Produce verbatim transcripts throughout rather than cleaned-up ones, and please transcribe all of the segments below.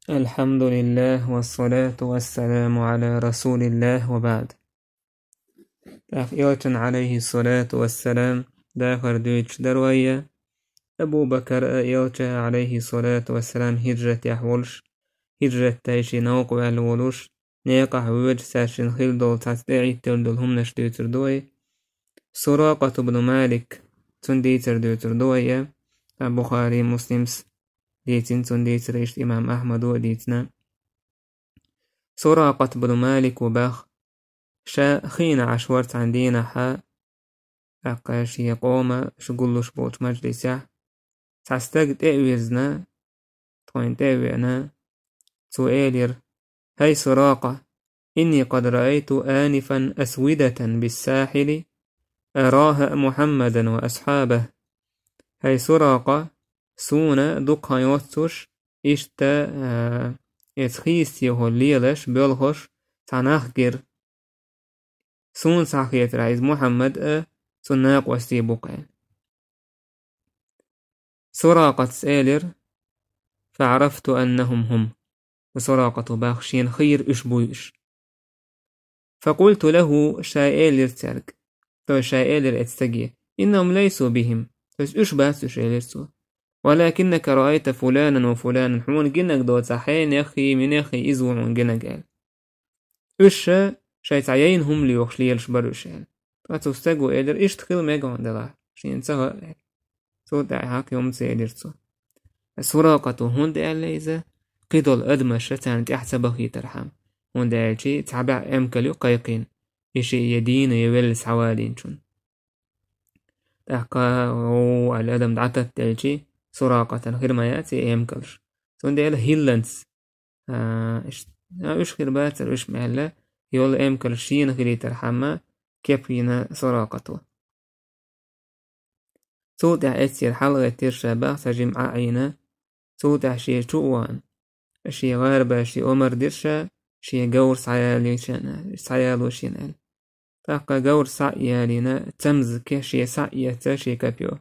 الحمد لله والصلاة والسلام على رسول الله وبعد. ТӀаккха Элчан, Ӏалайхи ссалату вассалам, дахар дуьйцуш дара вай, Абу Бакар а Элча, Ӏалайхи ссалату вассалам, хӀижрат тӀехь волуш, хӀижрат тай шен новкъа ваьлла волуш, некъахь воьдуш, цаьршинна хилла долу цхьацца тӀеӀитталла долу хӀуманаш дуьйцур ду вай. Суракъат ибн Малик, цуьнан дийцар дуьйцур ду вай, а Бухари, Муслимс дийцина цуьнан дийцар, иштта имам Ахьмада а дийцина. Суракъат ибн Малик ву баха, ша хиъна Ӏаш вара цхьана дийнахьа, тӀаккха шен къоман, ша гуллуш болчу мажлисехь, цхьа стаг тӀе а вирзина, тхуна тӀе а веана, цо элира: «ХӀай Суракъа, إني قد رأيت آنفا أسودة بالساحل أراهأ محمدا وأصحابه». ХӀай Суракъа, суна дукха хан йоццуш, иштта, а, эца хийца тӀехула лелаш, боьлхуш, цхьа нах гира. Суна схьахетарехь, иза Мухьаммад а, цуьнан накъостий бу-кх аьлла. Суракъатас элира: «فعرفت أنهم هم». Суракъата баха, шена хийра уьш буй уьш. «فقلت له», ша элира цаьрга, то есть ша элира эцу стаге: «إنهم ليسوا بهم», то есть уьш бац уьш, элира цо. «ولكنك رأيت فلانا وفلانا», хьуна гинарг доцахь, хьенеххий, минеххий иза ву хьуна гинарг аьлла. Уьш ша шайн цхьа яйна хӀума лоьхуш лелаш бара уьш аьлла. Ткъа цу стага элира: «Иштта хила мега хьуна делахь, шена ца хаьа», аьлла. Цул тӀаьхьа хӀокху хӀуманца элира цо. Суракъата хӀунда аьлла иза, кхидолу адамаш царна тӀаьхьа ца бахийтархьама, хӀунда аьлча цхьа бӀе эмкал ю кхайкхийна, и шиъ я дийна, я велла схьавалийначунна. ТӀаккха, о, аьлла, адам дӀататтаделча, Суракъатана хир ма яц и эмкалш. Цундела хӀилланца, а, иш-, а, уьш хир бацара, уьш ма аьлла, йолу эмкалш шена хилийтархьама, кеп йина Суракъата. Цул тӀаьхьа эццера хьалагӀеттира ша баха, цхьа жима Ӏа а Ӏийна, цул тӀаьхьа шен чу а вахана, шен гӀарабаша омар дира ша, шен говр схьаялийшина, схьаялошийна аьлла. ТӀаккха говр схьа а ялийна, цамза ке шен схьа а эцна шен копьё,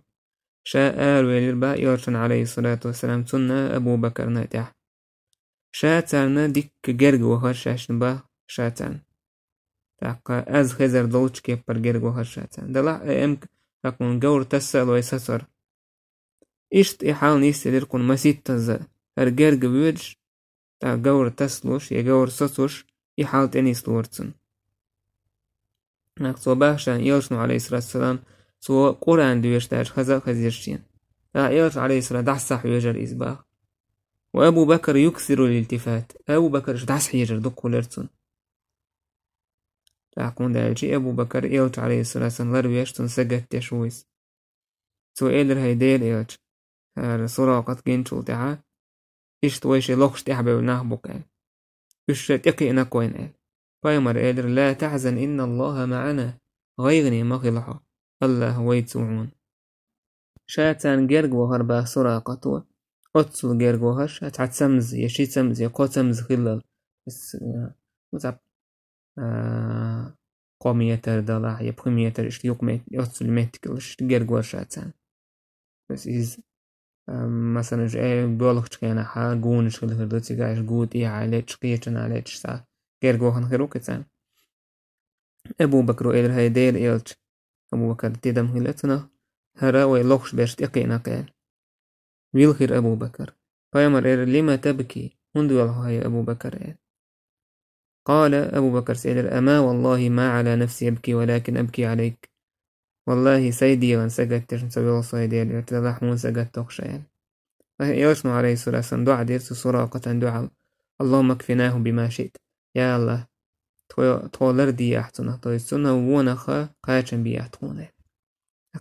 ша аравелира баха Элчанна, Ӏалайхи ссалату вассалам, цунна а, Абу Бакарна а тӀаьхьа. Ша царна дикка герга вахара шаьшна баха, ша царна. ТӀаккха аз хезар долчу кеппара герга вахара ша царна. Делахь а эмкал хӀокхуьнан говр тасса а лой сацара. Иштта и хьал нисделира кхунна масийттазза, хӀара герга воьдуш, тӀаккха говр таслуш я говр соцуш, и хьал тӀенислора цунна. ТӀаккха цо баха шена, Элчано, Ӏалайхи ссалату вассалам, цо Къуръан доьшуш даьлча хаза а хезира шена. ТӀаккха Элча, Ӏалайхи ссалам, дӀасахьоьжура иза баха. «وأبو بكر يكثر الالتفات». Абу Бакар дӀасахьежар дукха хуьлура цунна. ТӀаккха хӀунда аьлча Абу Бакар Элча, Ӏалайхи ссалату вассалам, ларвеш, цунна сагатдеш ву иза. Цо элира: «ХӀай Делан Элча, хӀара Суракъат гинчул тӀаьхьа, иштта вай шен лохаш тӀаьхьабевлла нах бу-кх», аьлла. «Уьш ша тӀекхиъна-кх вайна», аьлла. Пайхамара элира: «لا تحزن إن الله معنا». ГӀайгӀане ма хила хьо, АллахӀ вайца ву хьуна. Ша царна герга вахара баха Суракъата, оццул герга вахара ша, цхьа цамза я ши цамза я кхо цамза хиллал. Ас, а, ну, цхьа а, кхо метр делахь, я пхи метр, иштта юкъа мет-, оццул меттиг йолуш, иштта герга вара ша царна. Иза, а, масалан, уьш, э, боьлхучу хенахь гонаш хила хир ду, цигахь иштта гу тӀехьа леташ, кхечанхьа леташ, цхьа герга вахана хир ву-кх царна. Абу Бакро элира: «ХӀай Делан Элча», Абу Бакар тидам хилла цунах, «хӀара вай лохаш берш тӀекхиъна-кх», аьлла. Вилхира Абу Бакар. Пайхамара элира: «لم تبكي؟» «ХӀунда воьлху хьо, хӀай Абу Бакар?» аьлла. قال, Абу Бакара элира: «أما والله ما على نفسي أبكي ولكن أبكي عليك». «ВаллахӀи, сайн дегӀан сагатдеш ца воьлху со, хӀай Делан Элча, делахь хьуна сагатдо-кх ша», аьлла. Элчано, Ӏалайхи ссалату вассалам, дуӀа дира цу Суракъатана дуьхьал: «اللهم اكفناه بما شئت». Я АллахӀ, тхо, тхо лардехьа цунах, то есть цунна вонах кхачам бехьа тхуна.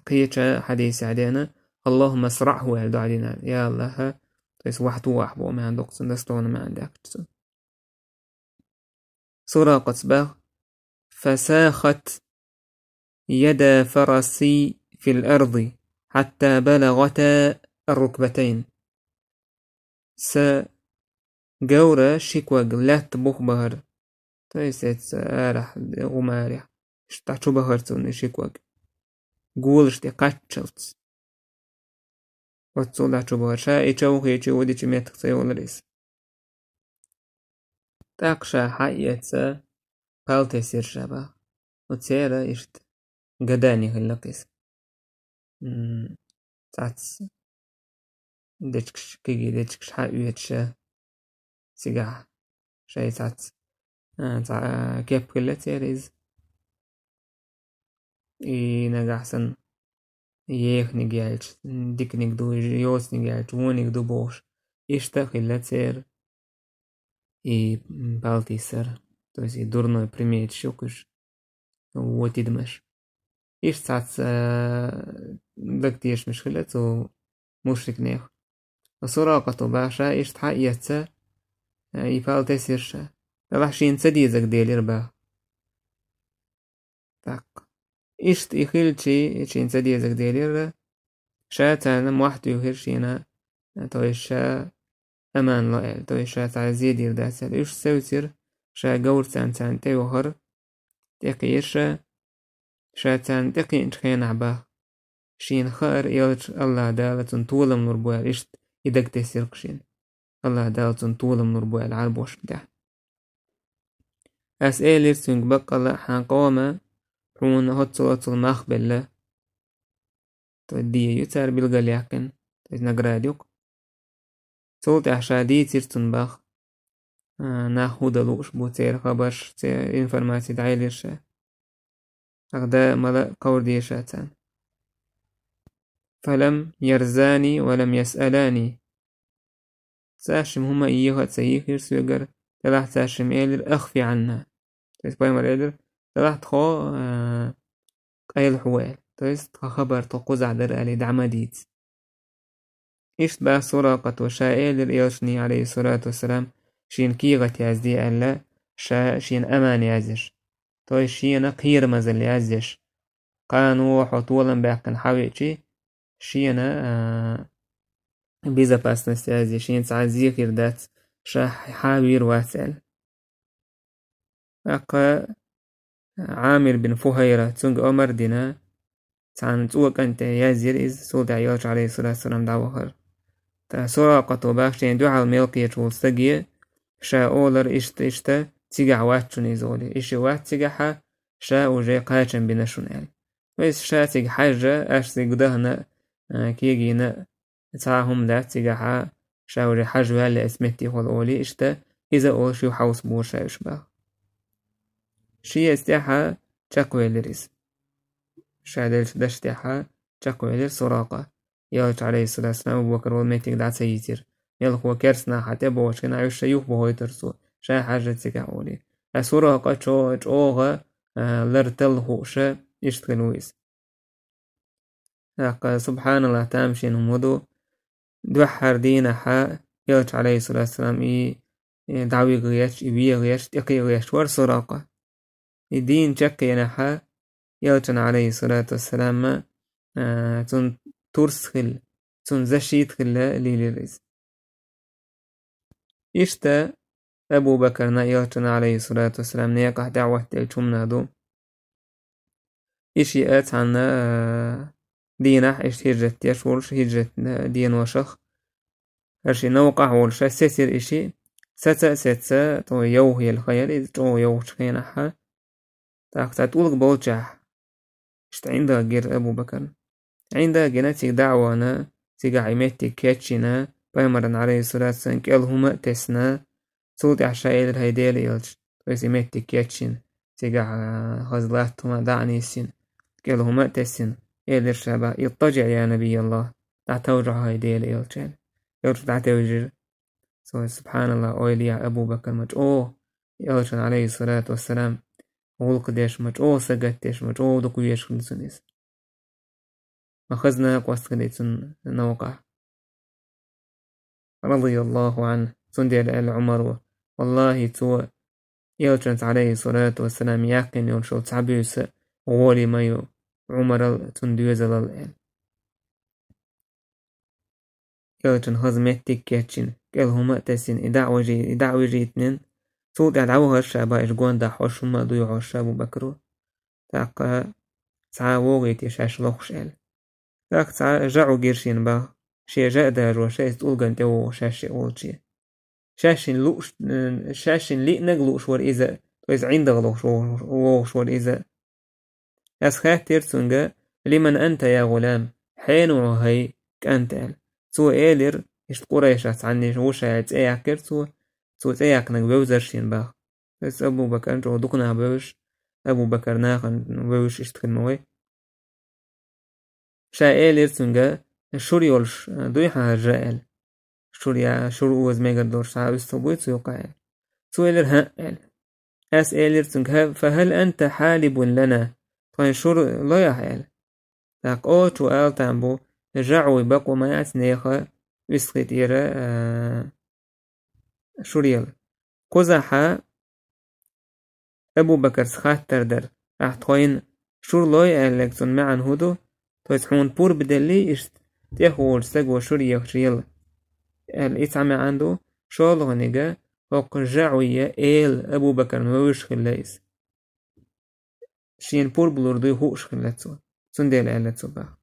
Кхечу хьадисехь деана: «اللهم اصرعه», аьлла дуӀа дина. Я АллахӀ, то есть вахьа тохахь боху маьӀна ду-кх цуьнан, дословно маьӀна даьккхича цуьнан. Суракъатас баха: «فساخت يدا فرسي في الأرض حتى بلغتا الركبتين». Сан говра ши ког лаьтта бух бахара, то есть эцца арахь, гӀумарехь, иштта дӀачу бахара цунна и ши ког, голаш тӀе кхаччалц. Оццул дӀачу бахара, ша и чу вухийча, вудича меттах ца йолура иза. ТӀаккха ша хьаэца пал тесира ша бах. Оцера иштта гадани хилла кхиса. М, цац дечкаш, киги дечкаш хьаоьцуша цигахь шай цац, а, цхьа, а, кеп хилла церан иза. И нагахь санна еханиг яьлча, диканиг ду, йоцаниг яьлча, вониг ду бохуш, иштта а хилла церан. И, м, пал тесар, то есть и дурной приметаш ю кхуьш, вон тидамаш. Иштта цхьацца, а, дагтешамаш хилла цу мушрикнех. Суракъато бах ша иштта хьаэца, а, и пал тесира ша. Делахь шена ца дезаг делира бах. ТӀаккха. Иштта и хилчи, шена ца дезаг делира, ша царна мохь туьйхира шена, то есть ша аман ло аьлла, то есть ша цхьа зе дийр дац аьлла. Уьш севцира, ша говр царна, царна тӀейохара, тӀекхийира ша, ша царна тӀекхиъначу хенахь бах. Шена хаьара элча АллахӀ Дала цунна толам лур бу аьлла, иштта и дагтесира-кх шена. АллахӀ Дала цунна толам лур бу аьлла, Ӏарбошна тӀехь. Ас элира цуьнга баккъалла а хьан къома, хьуна хӀоццул-оццул мах белла. То есть ден ю цара билгалъяьккхина, то есть награда ю-кх. Цул тӀаьхьа ша дийцира цунна бах, а, нах хӀун дан лууш бу, церан хабарш, церан информаци дӀаелира ша. Ах да мала кховр дийша царна. فلم يرزاني ولم يسألاني. Цаьршимма хӀума еха а ца йийхира соьгара, делахь цаьршимма элира: «أخف عنا». То есть пайхамар элира: «Делахь тхо, а, къайла хьо», аьлла. То есть тхан хабар тхо кхузахь дара аьлла, дӀа ма дийца. Иштта бах Суракъато, ша элира элчане, алейхиссалату вассалам, шена кехат язде аьлла, ша шена аман язъеш. То есть шена кхерамазалла язъеш. Кхана хьо толам баьккхина хьавеачи, шена, а, безопасность язъеш, шена цхьа зе хир дац, ша хьавийр вац аьлла. ТӀаккха Ӏамир бин Фухайра, цуьнга омар а дина, цхьана цӀокъан тӀе язйира иза, цул тӀаьхьа элча, алейхиссалату вассалам, дӀавахара. ТӀаккха Суракъато бах шена дуьхьал мел кхеташ волу стаге, ша олар иштта, иштта, цигахь вац шуна иза олий. И ши вац цигахьа, ша уже кхачам бина шуна аьлла. Вайса ша цига хьаьжжа, аш цига дахана, а, кегийна, цхьа а хӀума дац цигахьа, ша уже хьажа ваьлла эс меттехула олий, иштта, иза олуш ю хьовса бора ша уьш бах. Ши эс тӀаьхьа чекхвелира иза. Ша деллачу даш тӀаьхьа чекхвелира Суракъа. Элча, алейхиссалату вассалам, Абу Бакр волу меттиг дӀа ца йийцира. Мелхо керстанахьа тӀе бохучу хенахь уьш ша юхабохуьйтура цо, ша хьажа цигахь олий. Ткъа Суракъа чӀо-, чӀогӀа, а, лар талла хууша, иштта хила ву иза. ТӀаккха, субханаллахӀ, тамашийна хӀума ду, дуьххьара дийнахьа элча, алейхиссалату вассалам, и, и дӀавига гӀерташ, и вега гӀерташ, тӀекхиа гӀерташ вара Суракъа. И дийна чекхъенахьа, элчана, алейхиссалату вассалам, а, цунна турс хилла, цунна защита хилла лелира иза. Иштта Абу Бакарна, элчана, алейхиссалату вассалам, некъахь дӀахӀоттаделлачу хӀуманах ду. И шиъ а цхьанна, а, дийнахь иштта хӀижрат деш волуш, хӀижрат, а, деношах, хӀара шиъ новкъахь волуш, сецира и шиъ, саца а сеца, тӀо йовха елла хан яра иза, чӀогӀа йовхачу хенахьа. ТӀаккха цхьа тӀулг болчехь, иштта ӀиндагӀ гира Абу Бакарна. ӀиндагӀ гина, цига дӀа а вахана, цигахь и меттиг кечйина, пайхамарна, алейхиссалату вассалам, кӀел хӀума а тесна, цул тӀаьхьа ша элира: «ХӀай Делан элча», то есть и меттиг кечйина, цигахь, а, хаза латта хӀума дӀа а нисйина, кӀел хӀума а тесна, элира ша бах: «اضطجع يا نبي الله», дӀатовжахь, хӀай Делан элча аьлла. Элча дӀатевжира. Цо, субханаллахӀ, ойла яхь Абу Бакар ма чӀогӀа, элчана, алейхиссалату вассалам, гӀуллакх деш ма чӀогӀа, сагатдеш ма чӀогӀа дукха везаш хилла цунна иза. Ма хаза накъост хилла цунна новкъахь. رضي الله عنه, цундела аьлла Ӏумара: «ВаллахӀи, цо элчанца, алейхиссалату вассалам, яьккхина йолуш йолу цхьа буьйса гӀоле ма ю Ӏумарал, цунна доьзалал», аьлла. Элчана хаза меттиг кечйина, кӀел хӀума а тесна, и дӀа а вижи-, и дӀа а вижийтинарг, цул тӀаьхьа дӀавахара ша бах, иштта гондахь хьош хӀума а дуй хьош ша Абу Бакро. ТӀаккха цхьа а вогӀийта шаьш лохуш аьлла. ТӀаккха цхьа жаӀу гира шена бах, шен жа а дажош, иза тӀулгана тӀе вогӀуш шаьш шиъ волче. Шаьшшинна лууш, э, шаьшшинна лиънарг лууш вара иза, то есть ӀиндагӀа лууш вогӀуш, вогӀуш вара иза. Аз хаьттира цуьнга: «Лиман анта, я гӀулам? Хьенан ву хӀай, кӀант?» — аьлла. Цо элира, иштта Къурайшах цхьаннех ву ша аьлла, цӀе яьккхира цо, цо цӀе яьккхинарг вевзара шена боху. Иза Абу Бакарна чӀогӀа дукха нах бевзаш, Абу Бакар нахана вевзаш иштта хир ма вай. Ша элира цуьнга: «Шура йолуш дуй хьан хӀара жа?» — аьлла. Шура я-, шура оза мегар долуш цхьа уьстагӀ буй цу юкъахь аьлла. Цо элира: «ХӀаъ», — аьлла. Ас элира цуьнга: «Фа хӀал анта хьалибун лана? Тхайн шура лой ахь?» — аьлла. ТӀаккха оцу ала там бу, жаӀуй бакъо ма яц нехан уьстагӀий тӀера, а, шура яла. Кхузахь Абу Бакарс хаттар дара: «Ахь тхойна шура лой аьлларг, цунна маьӀна хӀун ду? То есть хьуна пурба деллий иштта тӀехволчу стага шура ехаш яла?» — аьлла, и цхьа маьӀна ду, шолгӀаниг, хӀокху жаӀуй эла Абу Бакарна вевзаш хилла иза. Шена пурба лур дуй хууш хилла цо. Цундела аьлла цо боху.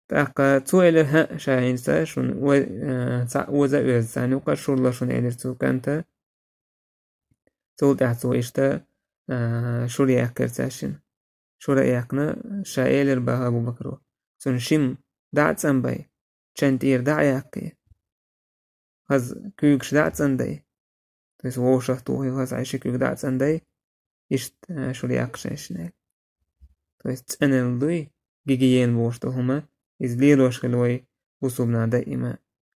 ТӀаккха цо элира: «ХӀаъ, ша хӀинца шуна ой, а, цхьаъ оза а оьзна царна юкъа, шура ло шуна», — элира цо кӀанта. Цул тӀаьхьа цо иштта, а, шура яьккхира цаьршинна. Шура а яьккхина, ша элира боху Абу Бакро: «Цунна шимма дӀа а цӀанбай, чан тӀера дӀа а яккхий. Хаза куьйгаш дӀа а цӀандай». То есть вовшах тухий хаза Ӏайши куьг дӀа а цӀандай, иштта, а, шура яккха шайшина. То есть цӀанал дуй, гигиена бохуш долу хӀума, иза лелош хилла вай бусулбана даима.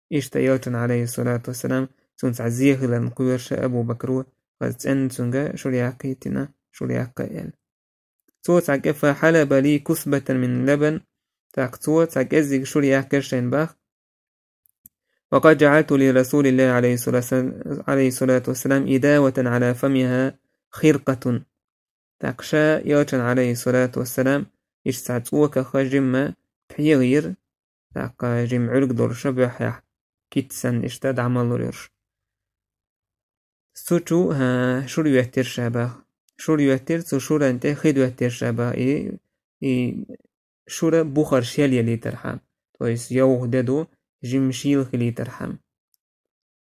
Иштта Элчан, алейхиссалату вассалам, цунца зехиларна кхоьруш Абу Бакро, хаза цӀенна цуьнга шура яккхийтина, шура яккха аьлла. Цо цхьа кӀе фа хьалаба ли кусбатан мин лабан, тӀаккха цо цхьа кӀеззиг шура яьккхира шайна боху. وقد جعلت لرسول الله عليه الصلاة والسلام، عليه الصلاة والسلام إداوة على فمها خرقة. ТӀаккха ша Элчан, алейхиссалату вассалам, иштта цхьа цӀоках жимма пхьегӀа йира, тӀаккха жимма Ӏуьрг долуш буьххьехь, кица санна иштта дӀа ма лур йолуш. Цу чу, а, шура йоьттира ша боху. Шура йоьттира, цу шуран тӀе хи доьттира ша боху. И, и шура бухара шел ялийтархьама, то есть йовха де ду, жимма шийла хилийтархьама.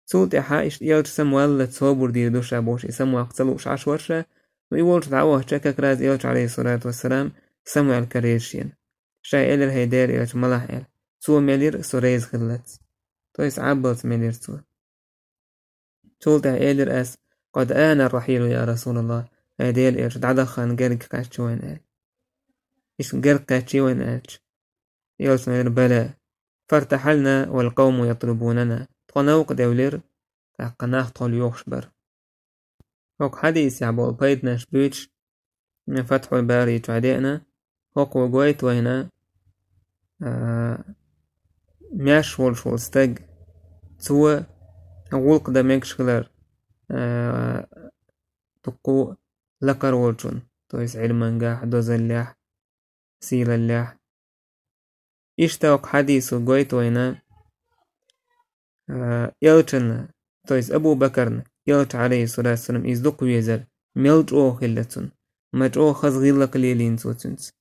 Цул тӀаьхьа иштта Элча самаваллалц собар дийр ду ша бохуш, и самаваккха ца лууш Ӏаш вара ша, но и волчу дӀавахча как раз Элча, алейхиссалату вассалам, самаваьлла карийра шена. Ша элира: «ХӀай Делан Элча, малахь», — аьлла. Цо мелира, со реза хиллалц. То есть Ӏаббалц мелира цо. Цул тӀаьхьа элира ас: «Къад ана рахьилу, я Расулаллах, хӀай Делан Элча, дӀадахана герга кхаьччи вайна», — аьлла. Иштта герга кхаьччи вайна аьлча, Элчано элира: «Бала, фартахьална вал къавму ятлубунана». Тхо новкъа девлира, тӀаккха нах тхол йохуш бара. ХӀокху хьадисехь болу пайданаш буьйцуш, Фатхьул Бари чохь деана, хӀокхо гойту вайна, а, маьрша волуш волу стаг, цо гӀуллакх дан мегаш хилар, а, дуккха лакхара волчун, то есть Ӏилмангахь, дозаллехь, сийлаллехь. Иштта хӀокху хьадисо гойту вайна, а, Элчанна, то есть Абу Бакарна, Элча, алейхиссалату вассалам, иза дукха везар, мел чӀогӀа хилла цунна, ма чӀогӀа хаза гӀиллакх лелийна цо цуьнца.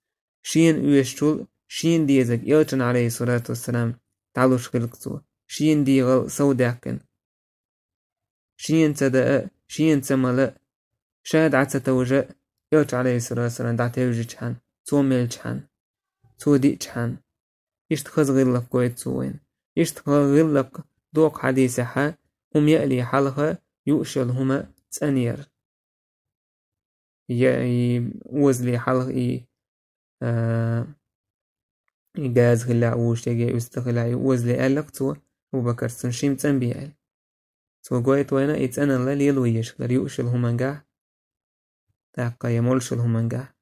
Шена оьшучул, шена дезарг Элчанна, алейхиссалату вассалам, дӀалуш хилла цо, шена дегӀал совдаьккхина. Шена ца даа, шена ца мала, ша дӀа ца товжа, Элча, алейхиссалату вассалам, дӀатевжичхьана, цо мелчхьана, цо диъчхьана. Иштта хаза гӀиллакх гойту цо вайна. Иштта хаза гӀиллакх доккху хьадисехьа, хӀума яале хьалха юуш йолу хӀума цӀанъяр. Я и озале хьалха и, а, и газа хилла, вуьшта яге уьстагӀ хилла, и озале аьлла-кх цо, Абу Бакар, цунна шимма цӀанбе аьлла. Цо гойту вайна и цӀаналла лело езаш хилар юуш йолу хӀумангахь, тӀаккха я молуш йолу хӀумангахь.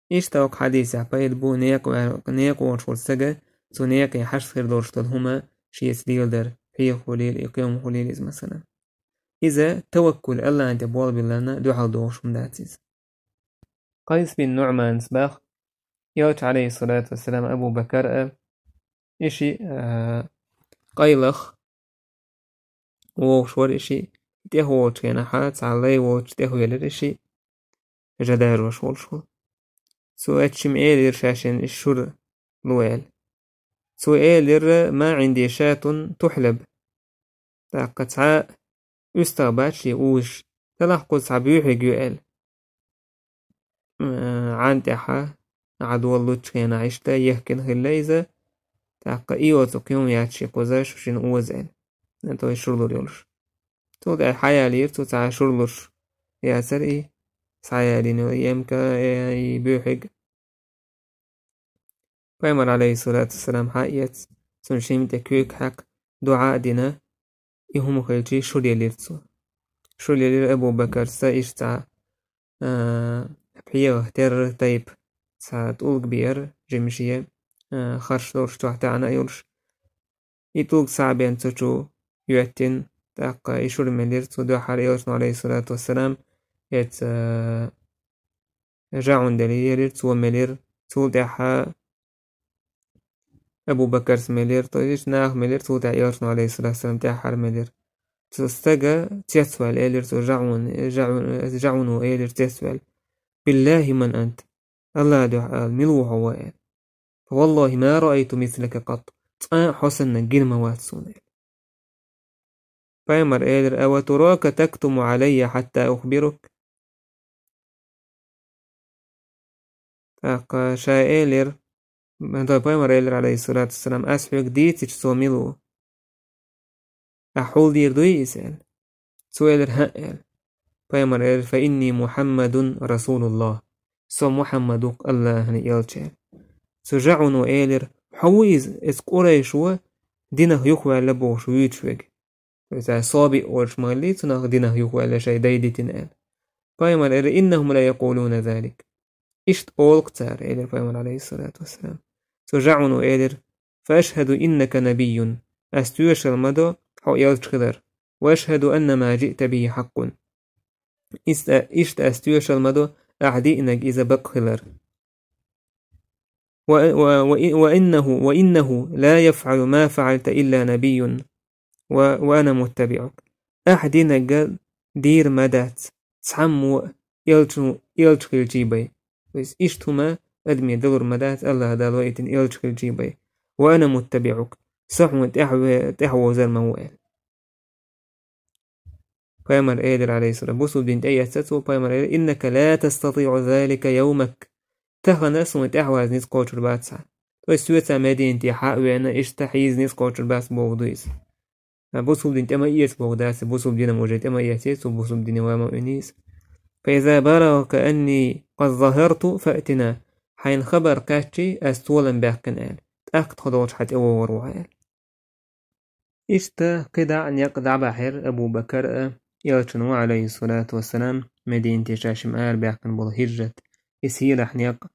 Иштта хӀокху хьадисехь пайда бу некъа ваьр-, некъа волуш волу стага, цу некъе хьашт хир долуш долу хӀума шеца леладар, пхьегӀа хуьлийла, и кхин хӀума хуьлийла иза, масалан. Иза таваккул, АллахӀан тӀе болх билларна дуьхьал догӀуш хӀума дац иза. Къайс бин НуӀманас боху, Элча, алейхиссалату вассалам, Абу Бакар а, и шиъ, а, къайлах вогӀуш вара и шиъ, тӀехволучу хенахьа, цхьа лай волчу тӀехвелира и шиъ, жадарош волуш ву. Цо аьлча шимма элира ша шена и шура ло аьлла. Цо элира: «Ма Ӏинди шатун тухьлаб». ТӀаккха цхьа уьстагӀ бац шен узаш, делахь кхуза цхьа буьйхьиг ю аьлла. Э, Ӏан тӀехьа, Ӏа долалучу хенахь иштта ехкина хилла иза, тӀаккха и оцу кхин яц шен кхуза шу шина оза аьлла. Э, то есть шурлур йолуш. Цул тӀаьхьа хьаялийра цо цхьа шурлуш яцара и, схьаялийна йолу и эмкан, э, и буьйхьиг. Пайхамар, алейхиссалату вассалам, хьаэца, цунна шимма тӀе куьйга хьаькхна, дуӀа а дина, и хӀума хилчий шур елира цо. Шур елира Абу Бакарца иштта цхьа, а, пхьегӀа терра тайпа цхьа тӀулг беара, жимачу, а, харш долуш чохь таьӀна а йолуш. И тӀулг схьа а бен цу чу йоьттина, тӀаккха и шур мелира, цо дуьххьара элчано, алейхиссалату вассалам, эца, а, жаӀун дели елира, цо мелира, цул тӀаьхьа Абу Бакарс мелира, то есть нах мелира, цул тӀаьхьа элчано, алейхиссалату вассалам, тӀаьххьара мелира. Цу стага цецваьлла элира цо жаӀун, жаӀун, жаӀуно элира цецваьлла: «Биллахи ман ант?» Аллах дуьхьа ала, мила ву хьо ва аьлла. «Фа валлахи ма раайту мислака къат». Цкъа а хьо санна гина ма вац суна аьлла. Пайхамар элира: «Ава турака тактуму алайя хьатта ухбирук?» ТӀаккха ша элира, ма дай пайхамар элира, алейхиссалату вассалам: «Ас хьоьга дийцича цо мила ву? Ахь хьулдийр дуй иза?» – аьлла. Цо элира: «ХӀаъ», – аьлла. Пайхамар элира: «Фа инни Мухьаммадун расулуллах». Со Мухьаммад ву-кх Аллахьан элча, аьлла. Цу жаӀуно элира: «Хьо ву иза, эцу Къурайшо динах юхаваьлла бохуш вуьйцуш верг?» Иза Собиъ олуш ма хиллий, цунах динах юхаваьлла шайн дай дитина аьлла. Пайхамар элира: «Иннахум ла якулуна залик». Иштта олу-кх цара, элира пайхамар, алейхиссалату вассалам. Цу жаӀуно элира: «Фа ашхаду иннака набийюн». Ас тоьшалла ма до, хьо элча хилар. «Ва ашхаду анна ма жиъта бихи хьаккъун». Иштта, иштта ас тоьшалла ма до, ахь диънарг иза бакъ хилар. «Ва, ва, ва, ва иннаху, ва иннаху ла яфъалу ма фаъалта илла набийюн, ва, ва ана муттабиъук». Ахь динарг дийр ма дац цхьаммо а, элча, элча хилчий бен. То есть иштта хӀума адаме далур ма дац, Аллах Дала ваийтина элча хилчий бен. «Ва ана муттабиъук». Со хьуна тӀаьхьа ве-, тӀаьхьавозур ма ву аьлла. Пайхамар элира, алейхиссалам, бусулба дин тӀеэцна цо, пайхамар элира: «Иннака ла тастатиъу залика явмак». Тахана суна тӀаьхьаваза ницкъ кхочур бац хьан. То есть соьца Мединате хьа а веана, иштта хьийза ницкъ кхочур бац бохург ду иза. А бусулба дин тӀе ма эца бохург дац, бусулба динам уже тӀе ма эций, цо бусулба дине ван ма винийца. «Фа иза балагъака анни къад захарту фаътина». Хьайна хабар кхаьччий, ас толам баьккхина аьлла. ТӀаккха тхо долчу хьан тӀе вогӀур ву хьо аьлла. Иштта кхидӀа а некъ дӀабахьира Абу Бакар а, элчано, алейхиссалату вассалам, Мединате ша шимма арабаьккхина болу хӀижрат. И сийлахь некъ.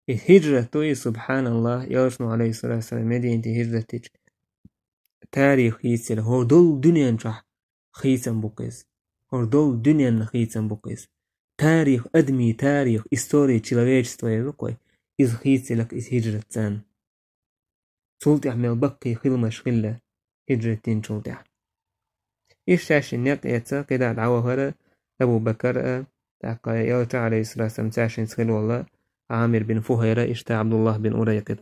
И хӀижрат ду и, субханаллах, элчано, алейхиссалату вассалам, Мединате хӀижрат дича. Тарих хийцаелла, хӀора долу дуьнен чохь хийцам бу-кх иза. ХӀора долу дуьненна хийцам бу-кх иза. Тарих, адамийн тарих, история человечества ю-кх вай, иза хийцаелла-кх иза хӀижрат царна. Цул тӀаьхьа мел баккхий хиламаш хилла хӀижрат динчул тӀаьхьа. Иштта шаьш шина некъ эца кхидӀа дӀавахара Абу Бакар а, тӀаккха элча, алейхиссалату вассалам, цаьршинца хилла волу Амир бин Фухайра, иштта Абдуллах бин Урайкъит.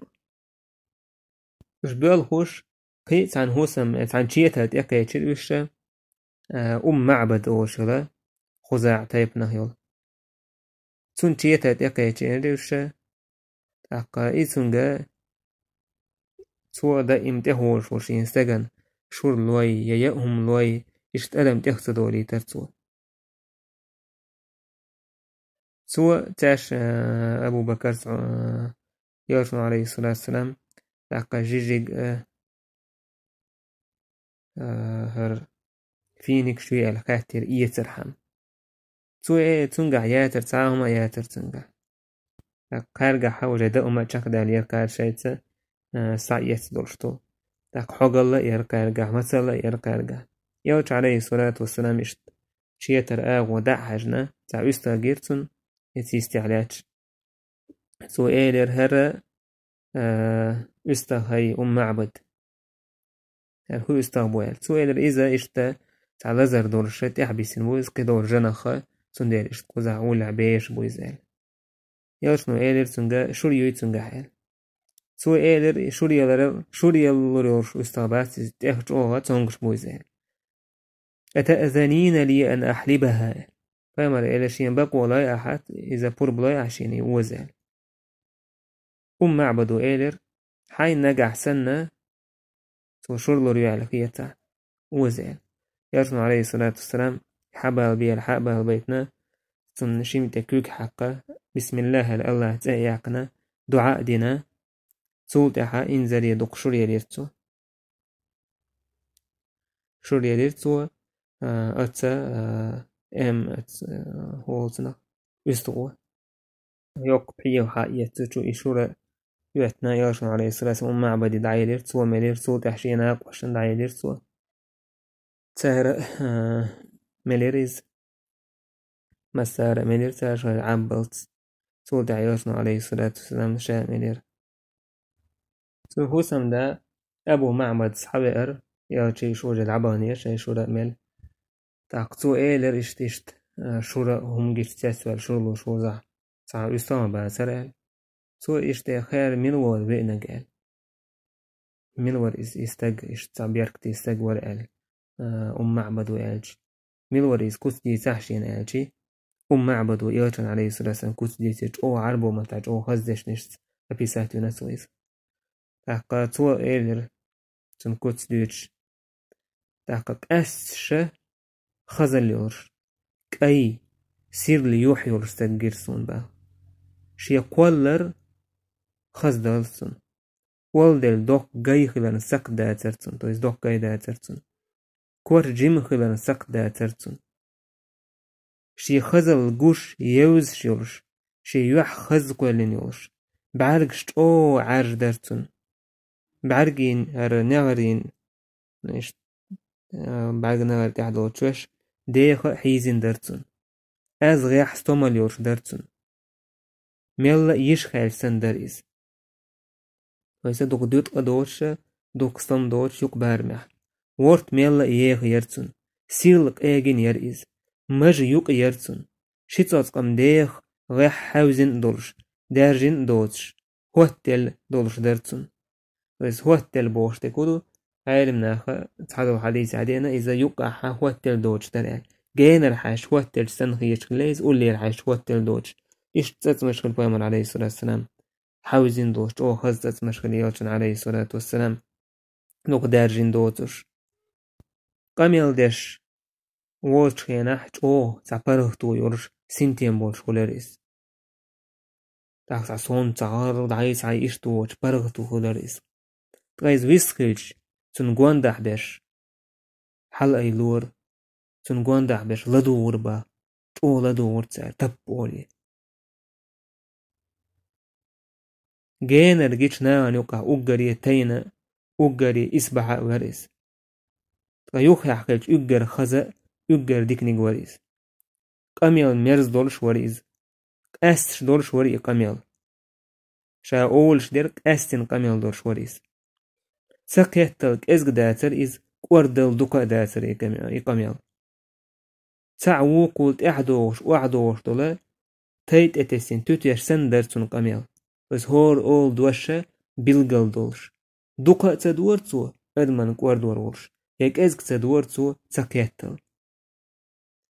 Уьш боьлхуш, кхин а цхьана хӀусам, цхьана четар тӀекхечира уьш, а, Умм МаӀбад олуш йолу, ХузаӀа тайпанах йолу. Цунна четар тӀекхечира уьш, тӀаккха и цуьнга цо даим тӀехволуш волу шен стагана шура лой, я яа хӀума лой, иштта адам тӀех ца долийтара цо. Цо цаьш, а, Абу Бакарца, а, элчано, алейхиссалату вассалам, тӀаккха жижиг, а, а, хӀара финик шу аьлла хаьттира эцархьама. Цо, э, цуьнгахь яцара, цхьа а хӀума а яцара цуьнгахь. ТӀаккха кхаьргахь уже даа хӀума а чекхдаьллера кхара шайца, а, схьаэцна долуш долу. ТӀаккха хьогалла а яра кхаьргахь, мацалла а яра кхаьргахь. Элча, алейхиссалату вассалам, иштта четар агӀо дӀа а хьаьжна, цхьа уьстагӀ гира цунна, эца йистехь лаьтташ. Цо элира: «ХӀара, а, уьстагӀ хӀай, Умм МаӀбад. ХӀара хӀун уьстагӀ бу?» – аьлла. Цо элира: «Иза иштта цхьа лазар долуш тӀехь бисина бу, иза кхидолу жанахха, цундела иштта кхузахь уллехь беш бу иза», – аьлла. Элчано элира цуьнга: «Шура юй цуьнгахь», – аьлла. Цо элира: «Шура ялар, шура ялур йолуш уьстагӀ бац иза, тӀех чӀогӀа цомгуш бу иза», – аьлла. «أتأذنين لي أن أحلبها؟» Пайхамар элира: «Шена бакъо лой ахьа, иза пурба лой ахьа шена, и оза?» Умму МаӀбада элира: «Хьайна нагахь санна цо шура лур ю аьлла хетахь, оза», — аьлла. Элчано, алейхиссалату вассалам, хьабалбе аьлла, хьабалбайтина, цунна шимма тӀе куьг хьаькхна, бисмиллахӀ аьлла, АллахӀа цӀи а яьккхина, дуӀа а дина, цул тӀаьхьа инзаре дукха шура елира цо. Шура елира цо, а, аца, а, эм, аца, а, хӀолцунах, уьстагӀо. Йоккха пхьегӀа хьаэцна цу чу и шура оьттина, Элчано, алейхиссалату вассалам, Умму МаӀбаде дӀаелира, цо мелира, цул тӀаьхьа шен накъошна дӀаелира цо. Цара, а, мелира иза. Массара а мелира цара шоай Ӏамбалц. Цул тӀаьхьа Элчано, алейхиссалату вассалам, ша а мелира. Цу хӀусамда Абу МаӀбад схьавеара, Элча шура дӀабахнера, шоай шура а мелла. ТӀаккха цо элира иштта, иштта, а, шура хӀума гича цецваьлла шура луш вузахь, цхьа уьстагӀ а бацара аьлла. Цо иштта: «Хер мила вара веанарг?» — аьлла. «Мила вара иза, и стаг, иштта цхьа беркате стаг вара?» — аьлла, а, Умму МаӀбада аьлча. «Мила вара иза, куц дийцахьа шена?» — аьлча, Умму МаӀбада Элчана, алейхиссалату вассалам, куц дийцира, чӀогӀа Ӏарбо маттахь, чӀогӀа хаза дешнашца описать вина цо иза. ТӀаккха цо элира, цунна куц дуьйцуш: «ТӀаккха къаьсташ а хазалла йолуш, кӀай, сирла юхь йолуш стаг гира суна», — бах. «Шен кхоллар хаза даллалц цунна. Олделла доккха гай хиларна сакхт дацара цунна», то есть доккха гай дацара цунна. «Корта жима хиларна сакхт дацара цунна. Шен хазалла гуш, евзаш йолуш, шен юьхь хаза кхоьллина йолуш, бӀаьргаш чӀогӀа Ӏаьржа дара цунна. БӀаьргийн, хӀара негӀарийн, иштта, а, бӀаьрг негӀар тӀехь долчу веш, деха а хьийзина дара цунна. Аз гӀехь стомалла йолуш дара цунна. Мелла а йиш хаьлча санна дара иза». Вайса дукха дуьтӀа а доцуша, дукха стом доцуш юкъа барамехь. Ворта мелла а еха яра цунна. Сирла къегина яра иза. Мажа юкъа яра цунна. Ши цӀоцкъам деха гӀехь хьаьвзина а долуш, даьржина а доцуш, хӀоттаделла долуш дара цунна. То есть хӀоттаделла бохуш дерг хӀун ду? Ӏелам наха цхьадолу хьадисехь деана, иза юкъахь хӀоттаделла доцуш дара аьлла. Генара хьаьжча хӀоттаделча санна хеташ хилла иза, уллера хьаьжча хӀоттаделла доцуш. Иштта цӀацмаш хилла пайхамаран, алейхиссалату вассалам. Хьаьвзина долуш, чӀогӀа хаза цӀацмаш хилла Элчан, алейхиссалату вассалам, дукха даьржина доцуш. Къамел деш воцучу хенахь чӀогӀа цхьа паргӀато йолуш, синтем болуш хуьлура иза. ТӀаккха цхьа сонта, цхьа гӀарра, дӀай-схьай иштта воцуш паргӀато хуьлура иза. Ткъа иза вист хилча, цунна гондахь беш, хьалаайлора, цунна гондахь беш ладугӀура бах, чӀогӀа ладугӀура цара, тапп олий. Генара гича нахана юкъахь уггаре тайна, уггаре исбаьхьа а вара иза. Ткъа юххехь хилча уггар хаза а, уггар диканиг вара иза. Къамел мерза долуш вара иза. Къаьсташ долуш вара и къамел. Ша олуш дерг къаьстина къамел долуш вара иза. Ца кхеттал кӀезга дацара иза, кӀордал дукха а дацара и къаме-, и къамел. Цхьаъ вукхул тӀаьхьадогӀуш, охьадогӀуш долу, тай тӀетесина туьтеш санна дара цунна къамел. Иза хӀора олу дош а билгал долуш. Дукха а ца дора цо, адаман кӀордор волуш, я кӀезга ца дора цо, ца кхеттал.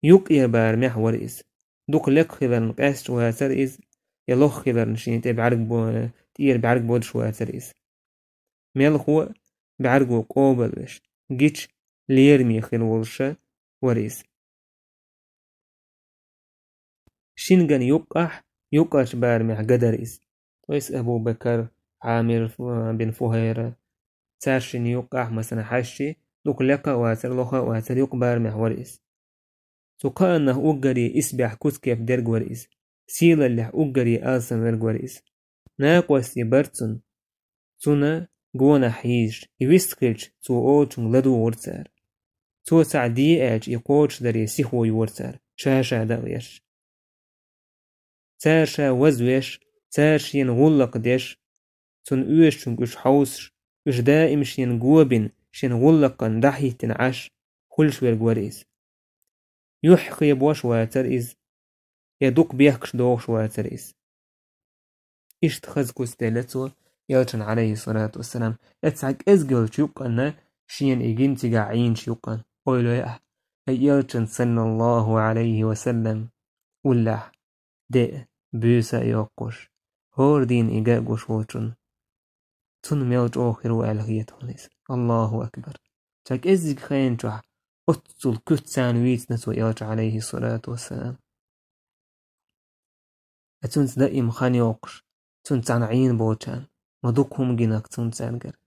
Юккъера барамехь вара иза. Дукха лекха хиларна къаьсташ вацара иза, я лоха хиларна шена тӀе бӀаьрг бо-, тӀера бӀаьрг бодуш вацара иза. Мелхо а бӀаьрго къобалвеш, гича лераме хир волуш а вара иза. Шинган юккъахь, юккъерчу барамехь ган дара иза. То есть Абу Бакар, Ӏамир, а, бин Фухайра, цаьршинна юккъахь, масала, хьаьжчи, дукха лекха а вацара, лоха а вацара, юккъа барамехь вара иза. Цу кхааннах уггаре исбаьхьа куц-кеп дерг вара иза. Сийлаллехь уггаре алсам верг вара иза. Накъостий бара цунна. Цунна гонах хьийзаш, и вист хилча, цо олучунга ладугӀура цара. Цо цхьаъ де аьлча, и кхочушдаре сихо йора цара, ша-ша дӀа а веш. Цара ша вазвеш, цара шена гӀуллакх деш, цунна оьшучуьнга уьш хьовсуш, уьш даим шена го бина, шен гӀуллакхан дӀахӀиттина Ӏаш, хуьлуш верг вара иза. Юьхь хебош вацара иза, я дукха бехкаш дохуш вацара иза. Иштта хаза куц делла цо, Элчан, алейхиссалату вассалам, эцхьа кӀезга йолчу юккъанна, шена и гина цигахь Ӏийначу юккъанна, ойла йой ахь. ай элчан, саллаллаху алейхи ва саллам, уллехь деа, буьйса а йоккхуш, хӀора дийна и ган а гуш волчун. Цунна мел чӀогӀа хир ву аьлла хета хьуна иза. Аллаху акбар! Цхьа кӀеззиг хенан чохь оццул куьццарна вийцина цо элча, алейхи салату вассалам. А цунца даим хан йоккхуш, цунца цхьаьна Ӏийна болчарна, ма дукха хӀума гинарг цунна цаьргара.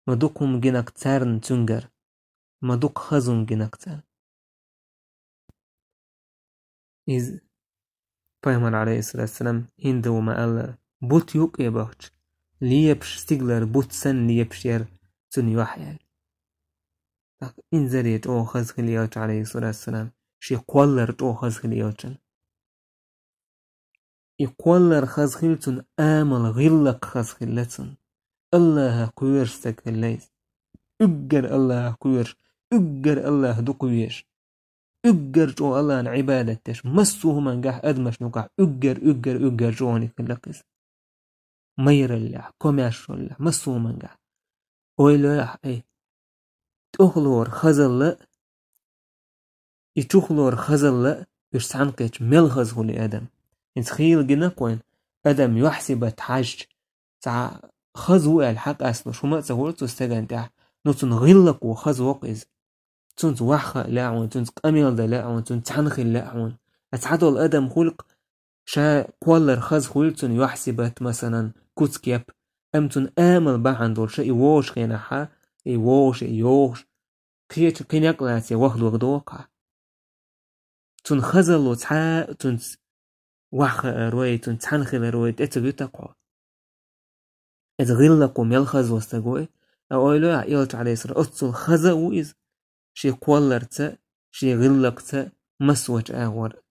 Ма дукха хӀума гинарг царна цуьнгара. Ма дукха хаза хӀума гинарг царна. Иза пайхамар, алейхиссалату вассалам, хӀинда ву ма-аллара, бут юккъе бахча, лепаш стигалара бут санна лепаш яра цуьнан юьхь аьлла. ТӀаккха инзаре чӀогӀа хаза хила элча, алейхиссалату вассалам, шен кхоллар чӀогӀа хаза хила элчан. И кхоллар хаза хилла цунна, амал, гӀиллакх хаза хилла цунна. Аллахах кхоьруш стаг хилла иза. Уггар Аллахах кхоьруш, уггар Аллаха дукха везаш, уггар чӀогӀа Аллахьна Ӏибадат деш, массо а хӀумангахь адамашна юкъахь уггар, уггар, уггар чӀогӀаниг хилла иза. Майраллехь, комаьршаллехь, массо а хӀумангахь. Ойла йойла ахь, ай, тӀехулара хазалла а, и чухулара хазалла а уьш цхьаьна кхетча, мел хаза хуьлу адам. ХӀинца хийла гина-кх вайна, адам юьхь-сибат хьаьжча, цхьа хаза ву аьлла хьакъасталуш хӀума а ца хуьлу цу стеган тӀехь, ну, цуьнан гӀиллакхо хаза воккху иза. Цунца ваха а лаьа хьуна, цунца къамел дан лаьа хьуна, цунца цхьаьна хила лаьа хьуна. А цхьадолу адам хуьлу-кх, ша кхоллар хаза хуьлу цуьнан юьхь-сибат, масалан, куц-кеп, амма цуьнан амал бахьана долуш, и вогӀуш хенахь, и вогӀуш, и йогӀуш, кхечу кхин некъ лаьцна ваха догӀу доху хьан. Цуьнан хазалло цхьа а цунца ваха хиларо, цунца цхьаьна хиларо тӀе ца вуьту-кх хьо. Иза гӀиллакхо мел хаза волу стаг ву, а ойла йойла ахь, элча, алейхиссалам, оццул хаза а ву иза, шен кхолларца а, шен гӀиллакхца а, массочу агӀор а.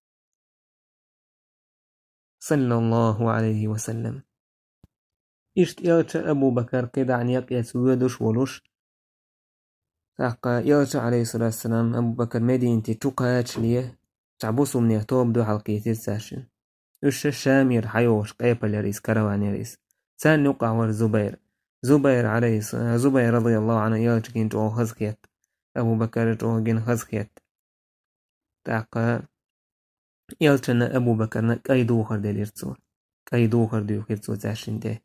Саллаллаху алейхи ва саллам. Иштта элча, Абу Бакар кхидӀа некъ эца воьдуш волуш, тӀаккха элча, алейхиссалату вассалам, Абу Бакар Мединате чу кхачале, цхьа бусулбанех тоба дуьхьал кхийтира цаьршинна. Уьш Шамера хьайогӀуш къепалера иза, караванера иза. Царна юккъахь вара Зубайр. Зубайр, алейхис-, Зубайр, радияллаху анху, элча гина чӀогӀа хазахетта. Абу Бакар чӀогӀа гина хазахетта. ТӀаккха элчанна, Абу Бакарна кӀайн духар делира цо. КӀайн духар дуьйхира цо цаьршинна тӀе.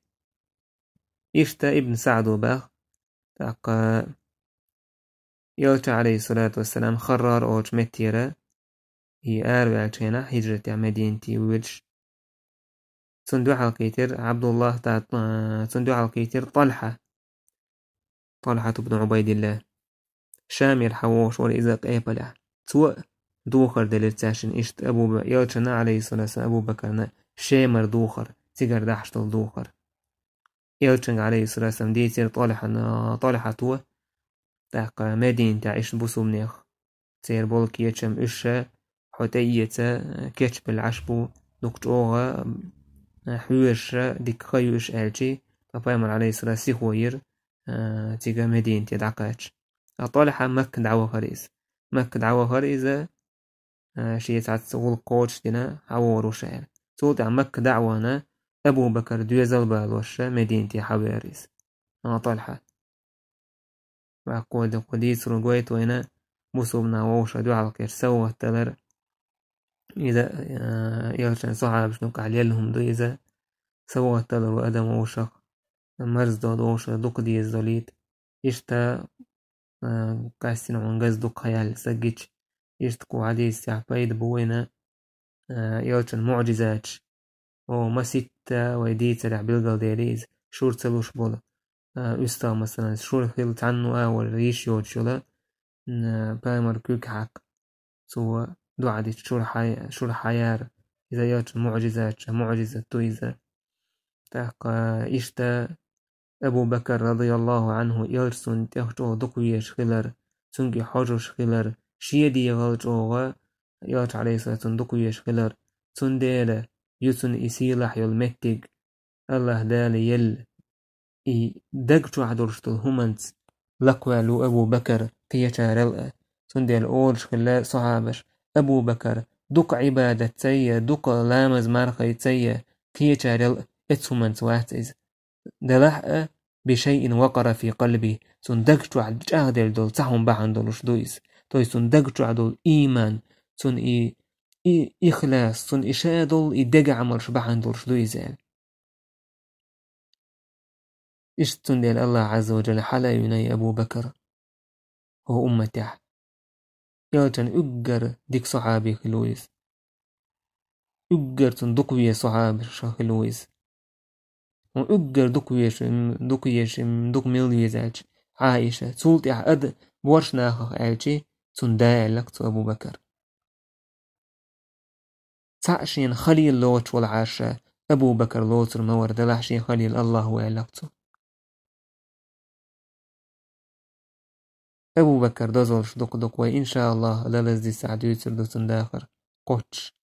Иштта Ибн СаӀдо боху, тӀаккха элча, алейхиссалату вассалам, Харрар олучу меттера и араваьллачу хенахь, хьижратехь Мединате воьдуш, цунна дуьхьал кхийтира Абдуллах, тӀаккха, а, цунна дуьхьал кхийтира ТӀалхьа. ТӀалхьат ибн Ӏубайдилла. Шамера хьан вогӀуш вара иза къепалехь. Цо а духар делира цаьршинна иштта Абу Ба-, элчанна, алейхиссалату вассалам, Абу Бакарна Шемара духар, цигара дахьаш долу духар. Элчанга, алейхиссалату вассалам, дийцира ТӀалхьана, ТӀалхьато, тӀаккха Мединатехь иштта бусулбанех церан болу кечам, уьш ша хьо тӀеэца, кечбелла Ӏаш бу, дукха чӀогӀа, а, хьоьжуш, дика хан ю уьш аьлчи, ткъа пайхамар, алейхиссалам, сихо йира, а, цига Мединате дӀакхача. Ткъа ТӀалхьа Макка дӀавахара иза. Макка дӀавахара иза, а, шен цхьацца гӀуллакх кхочушдина, хьан вогӀур ву ша аьлла. Цул тӀаьхьа Макка дӀа а вахана, Абу Бакар доьзал балош Мединате хьан веара иза. А, ТӀалхьа. Ва кхо дукха дийцаро гойту вайна, бусулбанаш вовшах дуьхьал кхеташ совгӀат далар. Иза, а, элчан сахьабашна юкъахь лелла хӀума ду иза. СовгӀат далар ву адам вовшах, марздо вовшах дукха деза долийта. Иштта, а, къаьстина хьуна газа дукха хан яьлла стаг гича, иштта кху хьадисехь пайда бу вайна, а, элчан муӀжизаташ. О, маситта вай дийцарехь билгалдели иза, шура ца луш болу, а, уьстагӀ, масалан, шура хила цхьанна а вара йиш йоцуш йолу, м, а, пайхамар куьг хьакха, цо дуӀа дича шура хьай-, шура хьаяра, иза элчан муӀжизаташ, муӀжизат ду иза. ТӀаккха иштта Абу Бакар, радияллаху анху, элча цунна тӀех чӀогӀа дукха везаш хилар, цуьнга хьожуш хилар, шен дегӀал чӀогӀа элча, алейхиссалам, цунна дукха везаш хилар, цундела ю цунна и сийлахь йолу меттиг, Аллаха Дала елла. И даг чохь долуш долу хӀуманца лакхаваьлла ву Абу Бакар кхечарал а. Цундела олуш хилла сахьабаш: Абу Бакар дукха Ӏибадат ца йа, дукха ламаз мархий ца йа, кхечарал а эцу хӀуманца вац иза. Делахь а, бишайин вакъара фи къалби, цунна даг чохь чӀагӀделла долу цхьа хӀума бахьана долуш ду иза. То есть цун даг чохь долу ийман, цун и, и ихлас, цун и ша долу и дега Ӏамалш бахьана долуш ду иза аьлла. Иштта цундела Аллах Ӏазза ва Джалла хьалайвина Абу Бакар хӀокху умматехь. Элчан уггар дика сахьаби хилла ву иза. Уггар цунна дукха веза сахьабаша хилла ву иза. Хьуна уггар дукха веза, дукха еза, дукха мила веза аьлча, Ӏаиша. Цул тӀаьхьа ада борш нахах аьлчи, цунна да аьллакх цу Абу Бакар. Цхьаъ шена халил лоцуш волу Ӏаша, Абу Бакар лоцур ма вара, делахь шен халил Аллах ву аьллакх цу. Абу Бакар дозаллаш дукха-дукха вай, иншааллах, лалазди сахь дуьйцур ду цунна дахар кхоччуш.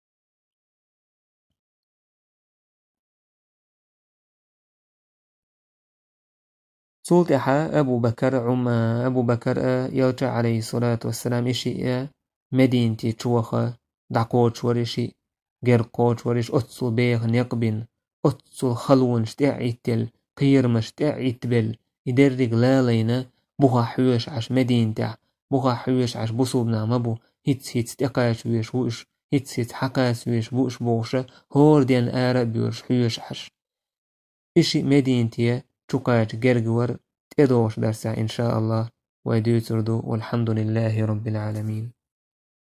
Цул тӀаьхьа Абу Бакар, Ӏума-, Абу Бакар а, Элча, Ӏалайхиссалату вассалам, и шиъ а Мединате чу ваха, дӀакхочуш вара и шиъ, герга кхочуш вара и шиъ, оццул беха некъ бина, оццул халонаш тӀе а Ӏиттелла, кхерамаш тӀе а Ӏиттабелла, и дерриг лалайна, бухахь хьоьжуш Ӏаш Мединатехь, бухахь хьоьжуш Ӏаш бусулба нах ма бу, хӀинцца-хӀинцца тӀекхача везаш ву уьш, хӀинцца-хӀинцца хьакхача везаш ву уьш бохуша, хӀора денна ара а боьлуш хьоьжуш Ӏаш. И шиъ Мединате чу кхача герга вара, тӀедогӀучу дарсехь, иншааллах, вай дуьйцур ду. Валхьамдулиллахи Роббил Ӏаламин.